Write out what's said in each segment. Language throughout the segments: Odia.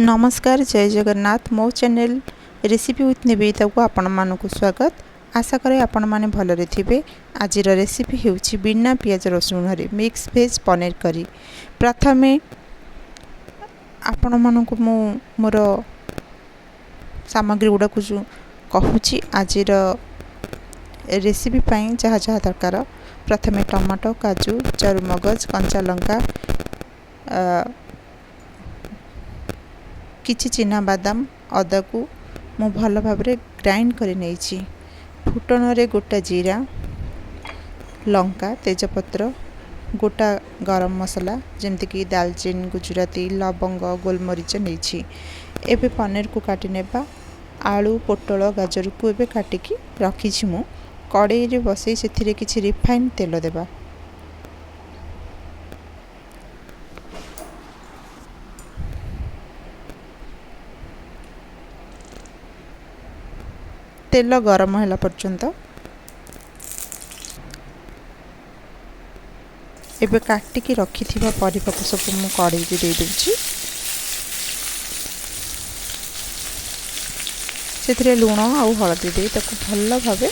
ନମସ୍କାର, ଜୟ ଜଗନ୍ନାଥ। ମୋ ଚ୍ୟାନେଲ୍ ରେସିପି ୱିଥ୍ ନିବେଦିତାକୁ ଆପଣମାନଙ୍କୁ ସ୍ୱାଗତ। ଆଶା କରେ ଆପଣମାନେ ଭଲରେ ଥିବେ। ଆଜିର ରେସିପି ହେଉଛି ବିନା ପିଆଜ ରସୁଣରେ ମିକ୍ସ ଭେଜ୍ ପନିର କରି। ପ୍ରଥମେ ଆପଣମାନଙ୍କୁ ମୁଁ ମୋର ସାମଗ୍ରୀ ଗୁଡ଼ାକୁ ଯେଉଁ କହୁଛି, ଆଜିର ରେସିପି ପାଇଁ ଯାହା ଯାହା ଦରକାର। ପ୍ରଥମେ ଟମାଟୋ, କାଜୁ, ଚାରୁମଗଜ, କଞ୍ଚା ଲଙ୍କା, କିଛି ଚିନାବାଦାମ, ଅଦାକୁ ମୁଁ ଭଲ ଭାବରେ ଗ୍ରାଇଣ୍ଡ କରି ନେଇଛି। ଫୁଟଣରେ ଗୋଟା ଜିରା, ଲଙ୍କା, ତେଜପତ୍ର, ଗୋଟା ଗରମ ମସଲା ଯେମିତିକି ଦାଲଚିନି, ଗୁଜୁରାତି, ଲବଙ୍ଗ, ଗୋଲମରିଚ ନେଇଛି। ଏବେ ପନିରକୁ କାଟି ନେବା। ଆଳୁ, ପୋଟଳ, ଗାଜରକୁ ଏବେ କାଟିକି ରଖିଛି ମୁଁ। କଡ଼େଇରେ ବସେଇ ସେଥିରେ କିଛି ରିଫାଇନ୍ ତେଲ ଦେବା। ତେଲ ଗରମ ହେଲା ପର୍ଯ୍ୟନ୍ତ ଏବେ କାଟିକି ରଖିଥିବା ପରିବାକୁ ସବୁ ମୁଁ କଡ଼େଇରେ ଦେଇଦେଉଛି। ସେଥିରେ ଲୁଣ ଆଉ ହଳଦୀ ଦେଇ ତାକୁ ଭଲ ଭାବେ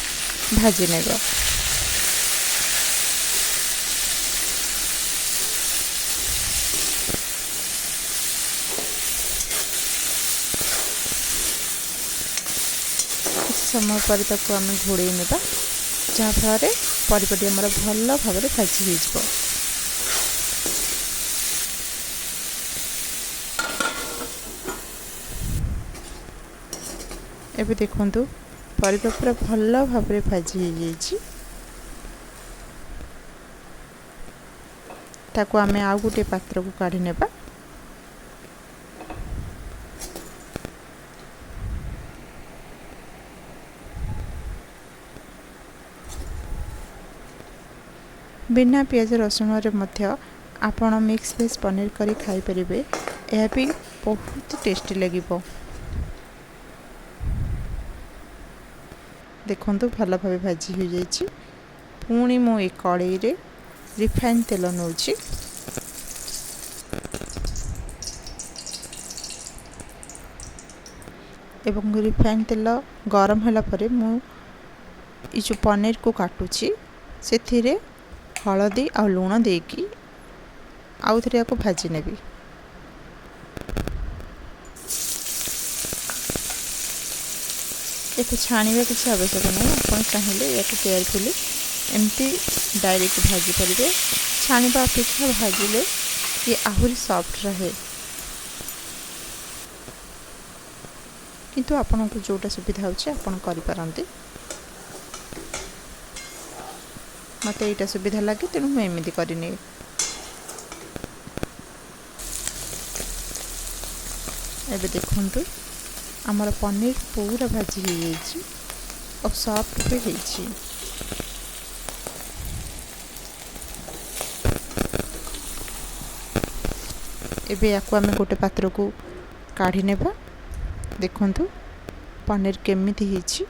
ଭାଜି ନେବା। କିଛି ସମୟ ପରେ ତାକୁ ଆମେ ଘୋଡ଼େଇ ନେବା, ଯାହାଫଳରେ ପରିବାଟି ଆମର ଭଲ ଭାବରେ ଭାଜି ହେଇଯିବ। ଏବେ ଦେଖନ୍ତୁ, ପରିବା ପୁରା ଭଲ ଭାବରେ ଭାଜି ହେଇଯାଇଛି। ତାକୁ ଆମେ ଆଉ ଗୋଟିଏ ପାତ୍ରକୁ କାଢ଼ି ନେବା। ବିନା ପିଆଜ ରସୁଣରେ ମଧ୍ୟ ଆପଣ ମିକ୍ସ ଭେଜ୍ ପନିର କରି ଖାଇପାରିବେ। ଏହା ବି ବହୁତ ଟେଷ୍ଟି ଲାଗିବ। ଦେଖନ୍ତୁ, ଭଲ ଭାବେ ଭାଜି ହୋଇଯାଇଛି। ପୁଣି ମୁଁ ଏ କଡ଼େଇରେ ରିଫାଇନ୍ ତେଲ ନେଉଛି ଏବଂ ରିଫାଇନ୍ ତେଲ ଗରମ ହେଲା ପରେ ମୁଁ ଏ ଯେଉଁ ପନିରକୁ କାଟୁଛି, ସେଥିରେ ହଳଦୀ ଆଉ ଲୁଣ ଦେଇକି ଆଉ ଥରେ ୟାକୁ ଭାଜି ନେବି। ୟାକୁ ଛାଣିବା କିଛି ଆବଶ୍ୟକ ନାହିଁ। ଆପଣ ଚାହିଁଲେ ୟାକୁ କେୟାରଫୁଲି ଏମିତି ଡାଇରେକ୍ଟ ଭାଜି ପାରିବେ। ଛାଣିବା ଅପେକ୍ଷା ଭାଜିଲେ ଇଏ ଆହୁରି ସଫ୍ଟ ରହେ, କିନ୍ତୁ ଆପଣଙ୍କୁ ଯେଉଁଟା ସୁବିଧା ହେଉଛି ଆପଣ କରିପାରନ୍ତି। ମୋତେ ଏଇଟା ସୁବିଧା ଲାଗେ, ତେଣୁ ମୁଁ ଏମିତି କରିନିଏ। ଏବେ ଦେଖନ୍ତୁ, ଆମର ପନିର ପୁରା ଭାଜି ହେଇଯାଇଛି ଆଉ ସଫ୍ଟ ବି ହେଇଛି। ଏବେ ୟାକୁ ଆମେ ଗୋଟେ ପାତ୍ରକୁ କାଢ଼ି ନେବା। ଦେଖନ୍ତୁ ପନିର କେମିତି ହେଇଛି,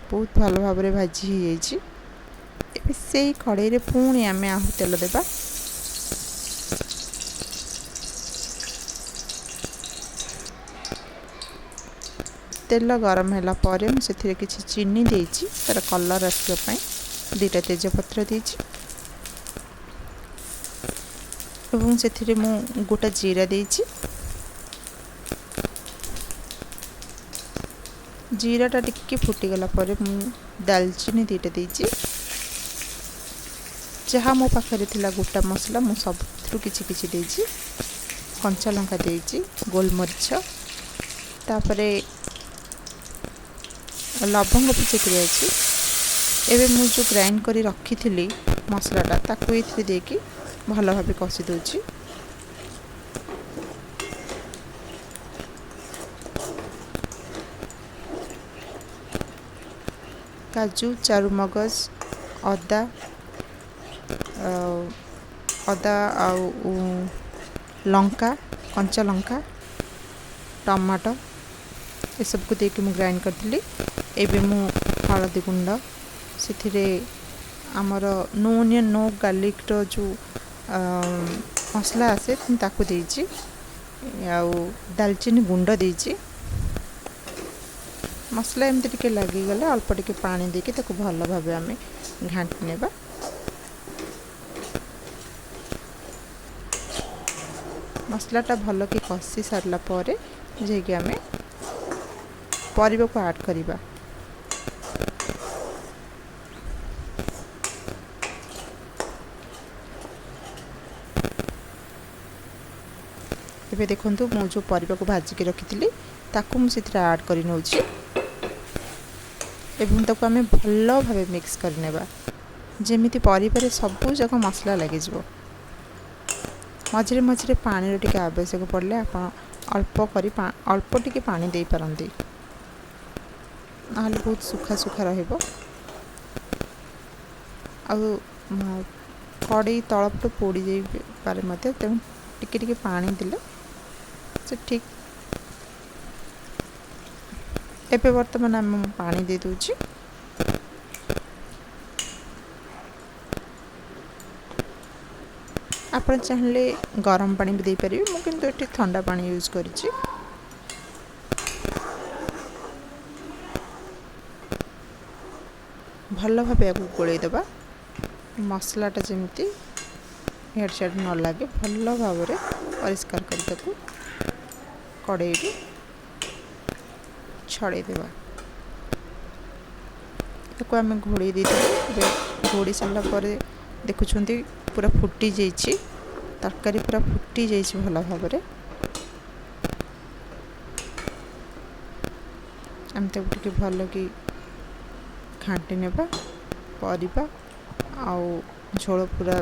ବହୁତ ଭଲ ଭାବରେ ଭାଜି ହେଇଯାଇଛି। ଏବେ ସେଇ କଡ଼େଇରେ ପୁଣି ଆମେ ଆହୁ ତେଲ ଦେବା। ତେଲ ଗରମ ହେଲା ପରେ ମୁଁ ସେଥିରେ କିଛି ଚିନି ଦେଇଛି ତା'ର କଲର୍ ଆସିବା ପାଇଁ। 2ଟା ତେଜପତ୍ର ଦେଇଛି ଏବଂ ସେଥିରେ ମୁଁ ଗୋଟା ଜିରା ଦେଇଛି। ଜିରାଟା ଟିକେ ଫୁଟିଗଲା ପରେ ମୁଁ ଡାଲଚିନି 2ଟା ଦେଇଛି। ଯାହା ମୋ ପାଖରେ ଥିଲା ଗୋଟା ମସଲା, ମୁଁ ସବୁଥିରୁ କିଛି କିଛି ଦେଇଛି। କଞ୍ଚା ଲଙ୍କା ଦେଇଛି, ଗୋଲମରିଚ, ତାପରେ ଲବଙ୍ଗ ବି ସେଥିରେ ଅଛି। ଏବେ ମୁଁ ଯେଉଁ ଗ୍ରାଇଣ୍ଡ କରି ରଖିଥିଲି ମସଲାଟା, ତାକୁ ଏଥିରେ ଦେଇକି ଭଲ ଭାବେ କଷି ଦେଉଛି। କାଜୁ, ଚାରୁମଗଜ, ଅଦା ଆଉ ଲଙ୍କା, କଞ୍ଚା ଲଙ୍କା, ଟମାଟୋ ଏସବୁକୁ ଦେଇକି ମୁଁ ଗ୍ରାଇଣ୍ଡ କରିଥିଲି। ଏବେ ମୁଁ ହଳଦୀ ଗୁଣ୍ଡ, ସେଥିରେ ଆମର ନୋ ଅନିଅନ୍ ନୋ ଗାର୍ଲିକ୍ର ଯେଉଁ ମସଲା ଆସେ, ମୁଁ ତାକୁ ଦେଇଛି, ଆଉ ଡାଲଚିନି ଗୁଣ୍ଡ ଦେଇଛି। ମସଲା ଏମିତି ଟିକେ ଲାଗିଗଲେ ଅଳ୍ପ ଟିକେ ପାଣି ଦେଇକି ତାକୁ ଭଲ ଭାବେ ଆମେ ଘାଣ୍ଟି ନେବା। ମସଲାଟା ଭଲକି କଷି ସାରିଲା ପରେ ଯାଇକି ଆମେ ପରିବାକୁ ଆଡ଼୍ କରିବା। ଏବେ ଦେଖନ୍ତୁ, ମୁଁ ଯେଉଁ ପରିବାକୁ ଭାଜିକି ରଖିଥିଲି ତାକୁ ମୁଁ ସେଥିରେ ଆଡ଼୍ କରି ନେଉଛି ଏବଂ ତାକୁ ଆମେ ଭଲ ଭାବେ ମିକ୍ସ କରିନେବା, ଯେମିତି ପରିବାରେ ସବୁ ଯାକ ମସଲା ଲାଗିଯିବ। ମଝିରେ ମଝିରେ ପାଣିର ଟିକେ ଆବଶ୍ୟକ ପଡ଼ିଲେ ଆପଣ ଅଳ୍ପ କରି ଅଳ୍ପ ଟିକେ ପାଣି ଦେଇପାରନ୍ତି, ନହେଲେ ବହୁତ ଶୁଖା ଶୁଖା ରହିବ ଆଉ କଡ଼େଇ ତଳପଟୁ ପୋଡ଼ି ଯାଇପାରେ ମଧ୍ୟ। ତେଣୁ ଟିକେ ଟିକେ ପାଣି ଦେଲେ ସେ ଠିକ୍। ଏବେ ବର୍ତ୍ତମାନ ଆମେ ପାଣି ଦେଇଦେଉଛି। ଆପଣ ଚାହିଁଲେ ଗରମ ପାଣି ବି ଦେଇପାରିବେ, ମୁଁ କିନ୍ତୁ ଏଠି ଥଣ୍ଡା ପାଣି ୟୁଜ୍ କରିଛି। ଭଲ ଭାବେ ଏହାକୁ ଗୋଳେଇ ଦେବା, ମସଲାଟା ଯେମିତି ଇଆଡ଼େ ସିଆଡ଼େ ନ ଲାଗେ। ଭଲ ଭାବରେ ପରିଷ୍କାର କରି ତାକୁ କଡ଼େଇରୁ ଛଡ଼େଇ ଦେବା। ତାକୁ ଆମେ ଘୋଡ଼େଇ ଦେଇଥିଲୁ। ଏବେ ଘୋଡ଼େଇ ସାରିଲା ପରେ ଦେଖୁଛନ୍ତି ପୁରା ଫୁଟି ଯାଇଛି ତରକାରୀ, ପୁରା ଫୁଟି ଯାଇଛି ଭଲ ଭାବରେ। ଆମେ ତାକୁ ଟିକେ ଭଲ କି ଘାଣ୍ଟି ନେବା। ପରିବା ଆଉ ଝୋଳ ପୁରା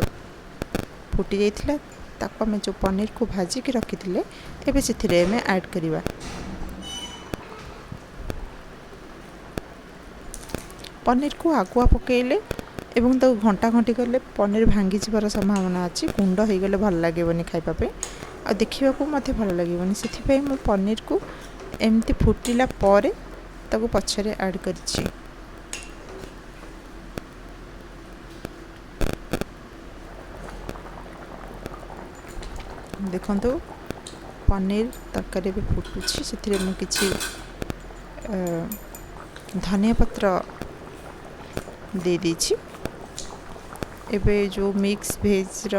ଫୁଟି ଯାଇଥିଲା। ତାକୁ ଆମେ ଯେଉଁ ପନିରକୁ ଭାଜିକି ରଖିଥିଲେ ଏବେ ସେଥିରେ ଆମେ ଆଡ଼୍ କରିବା। ପନିରକୁ ଆଗୁଆ ପକାଇଲେ ଏବଂ ତାକୁ ଘଣ୍ଟା ଘଣ୍ଟି କଲେ ପନିର ଭାଙ୍ଗିଯିବାର ସମ୍ଭାବନା ଅଛି, ଗୁଣ୍ଡ ହୋଇଗଲେ ଭଲ ଲାଗିବନି ଖାଇବା ପାଇଁ ଆଉ ଦେଖିବାକୁ ମଧ୍ୟ ଭଲ ଲାଗିବନି। ସେଥିପାଇଁ ମୁଁ ପନିରକୁ ଏମିତି ଫୁଟିଲା ପରେ ତାକୁ ପଛରେ ଆଡ଼୍ କରିଛି। ଦେଖନ୍ତୁ, ପନିର ତରକାରୀ ଏବେ ଫୁଟୁଛି। ସେଥିରେ ମୁଁ କିଛି ଧନିଆ ପତ୍ର ଦେଇଦେଇଛି। ଏବେ ଯେଉଁ ମିକ୍ସ ଭେଜ୍ର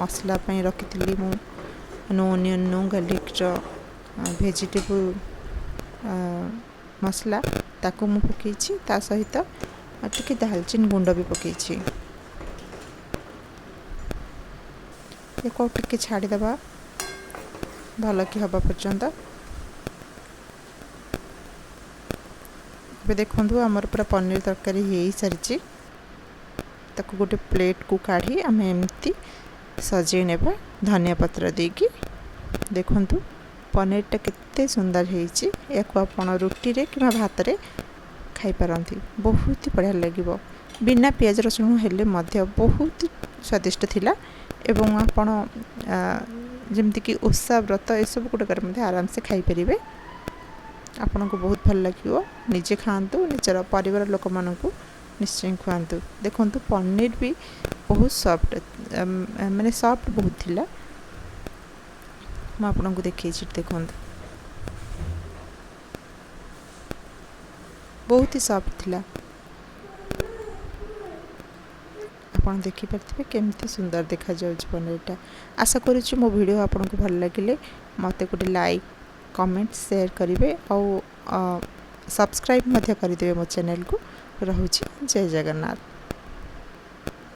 ମସଲା ପାଇଁ ରଖିଥିଲି ମୁଁ, ନୋ ଅନିଅନ୍ ନୋ ଗାର୍ଲିକ୍ର ଭେଜିଟେବୁଲ୍ ମସଲା, ତାକୁ ମୁଁ ପକାଇଛି। ତା ସହିତ ଟିକେ ଦାଲଚିନି ଗୁଣ୍ଡ ବି ପକାଇଛି। ୟାକୁ ଆଉ ଟିକେ ଛାଡ଼ିଦେବା ଭଲ କି ହେବା ପର୍ଯ୍ୟନ୍ତ। ଏବେ ଦେଖନ୍ତୁ, ଆମର ପୁରା ପନିର ତରକାରୀ ହେଇସାରିଛି। ତାକୁ ଗୋଟେ ପ୍ଲେଟ୍କୁ କାଢ଼ି ଆମେ ଏମିତି ସଜେଇ ନେବା ଧନିଆ ପତ୍ର ଦେଇକି। ଦେଖନ୍ତୁ, ପନିରଟା କେତେ ସୁନ୍ଦର ହେଇଛି। ଏହାକୁ ଆପଣ ରୁଟିରେ କିମ୍ବା ଭାତରେ ଖାଇପାରନ୍ତି, ବହୁତ ବଢ଼ିଆ ଲାଗିବ। ବିନା ପିଆଜ ରସୁଣ ହେଲେ ମଧ୍ୟ ବହୁତ ସ୍ୱାଦିଷ୍ଟ ଥିଲା ଏବଂ ଆପଣ ଯେମିତିକି ଓଷା ବ୍ରତ ଏସବୁ ଗୁଡ଼ିକରେ ମଧ୍ୟ ଆରାମସେ ଖାଇପାରିବେ। ଆପଣଙ୍କୁ ବହୁତ ଭଲ ଲାଗିବ। ନିଜେ ଖାଆନ୍ତୁ, ନିଜର ପରିବାର ଲୋକମାନଙ୍କୁ ନିଶ୍ଚୟ ଖୁଆନ୍ତୁ। ଦେଖନ୍ତୁ, ପନିର ବି ବହୁତ ସଫ୍ଟ, ମାନେ ସଫ୍ଟ ବହୁତ ଥିଲା। ମୁଁ ଆପଣଙ୍କୁ ଦେଖେଇଛି, ଦେଖନ୍ତୁ, ବହୁତ ହି ସଫ୍ଟ ଥିଲା। ଆପଣ ଦେଖିପାରିଥିବେ କେମିତି ସୁନ୍ଦର ଦେଖାଯାଉଛି ପନିରଟା। ଆଶା କରୁଛି ମୋ ଭିଡ଼ିଓ ଆପଣଙ୍କୁ ଭଲ ଲାଗିଲେ ମୋତେ ଗୋଟେ ଲାଇକ୍, କମେଣ୍ଟ, ସେୟାର କରିବେ ଆଉ ସବସ୍କ୍ରାଇବ୍ ମଧ୍ୟ କରିଦେବେ ମୋ ଚ୍ୟାନେଲକୁ। ରହୁଛି, ଜୟ ଜଗନ୍ନାଥ।